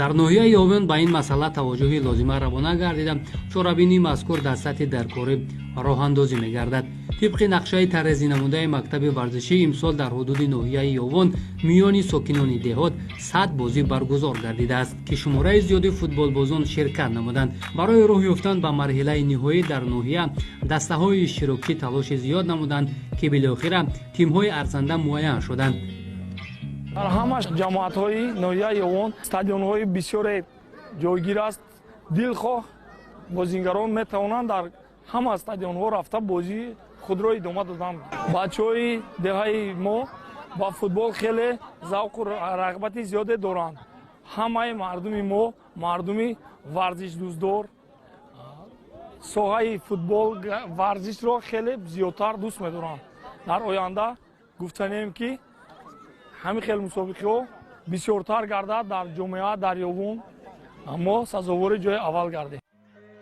Дар ноҳияи Ёвон ба ин масъала таваҷҷӯҳи лозима равона гардида, чорабинии мазкур дар сатҳи даркорӣ роҳандозӣ мегардад. Тибқи нақшаи тарҳрезинамудаи мактаби варзишӣ, имсол дар ҳудуди ноҳияи Ёвон миёни сокинони деҳот 100 бозӣ баргузор гардидааст, ки шумораи зиёди футболбозон ширкат намуданд. Барои роҳ ёфтан ба марҳилаи ниҳоӣ дар ноҳия дастаҳои иштирокчӣ талоши зиёд намуданд, ки билохира тимҳои арзанда муайян шуданд. Дар ҳамаш ҷамоатҳои ноҳияи Ёвон стадионҳои бисёре ҷойгир аст. Дилхоҳ бозингарон метавонанд дар ҳама стадионҳо рафта, бозии худро идома доданд. Бачаҳои деҳаи мо ба футбол хеле завқу рағбати зиёде доранд. Ҳамаи мардуми мо мардуми варзишдӯстдор, соҳаи футбол, варзишро хеле зиёдтар дӯст медоранд. Дар оянда гуфтанем, ки ҳамин хел мусобиқаҳо бисёртар гардад дар ҷомеа, дар Ёвон мо сазовори ҷои аввал гардем.